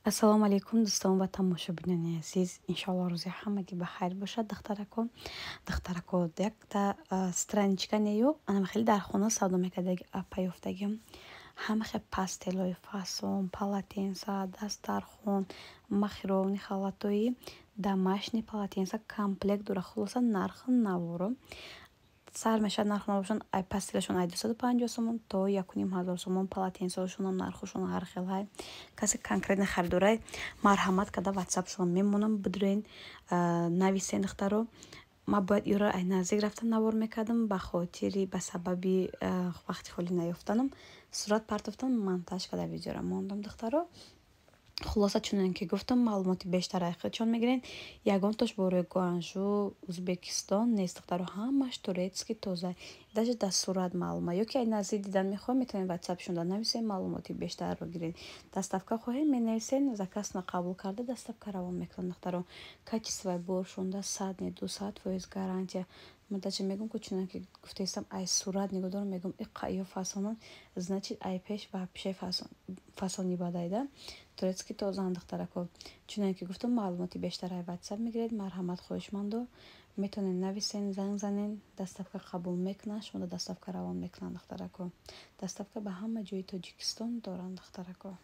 Ассалому алайкум, дӯстон ва тамошобинони азиз. Иншоалло, рӯзи ҳамагӣ ба хайр бошад, духтарако. Духтарако, якта страничка нею, анам хеле дар хона савдо мекардаги апа ёфтагим. Ҳама хел постелои фасон, полотенца, дастархон, махировни халатои домашний, полотенца комплект дора. Хулоса, нархи наворо сар мешавад. Нархи наворошон ай постелашон ай 250 сомон то 1500 сомон. Полотенцаошонам нархошон ҳар хел ҳай. Касе конкретно харидорай, марҳамат карда ватсапшон мемонам, бидурен, нависен, духтаро. Ман бояд иро ай наздик рафта навор мекардам, ба хотири ба сабаби вақти холӣ наёфтанам сурат партофтам, монтаж карда видеора мондам, духтаро. Хулоса, чунон ки гуфтам, маълумоти бештар ай худшон мегирен. Ягонтош бораи Гуанжу, Узбекистон нест, духтаро, ҳамаш турецкий, тоза, даже дар сурат маълума. Ё ки ай наздик дидан мехоҳем, метавонед ватсапшонда нависен, маълумоти бештарро гиред. Доставка хоҳем, менависен, заказна қабул карда, доставка равон мекунанд, духтаро. Качествои боршонда 100 не, 200% гарантия. Ман даже мегӯм, ки чунон ки гуфтаистам, ай сурат нигоҳ дорам, мегӯм, иқа ё фасонан, значит, ай пеш вообще фасони бадайда, турецкий, тозаан, духтарако. Чунон ки гуфтам, маълумоти бештар ай ватсап мегиред. Марҳамат, хоҳишмандо, метавонед нависен, занг занен, доставка қабул мекунанд, шумода доставка равон мекунанд, духтарако. Доставка ба ҳама ҷои Тоҷикистон доранд, духтарако.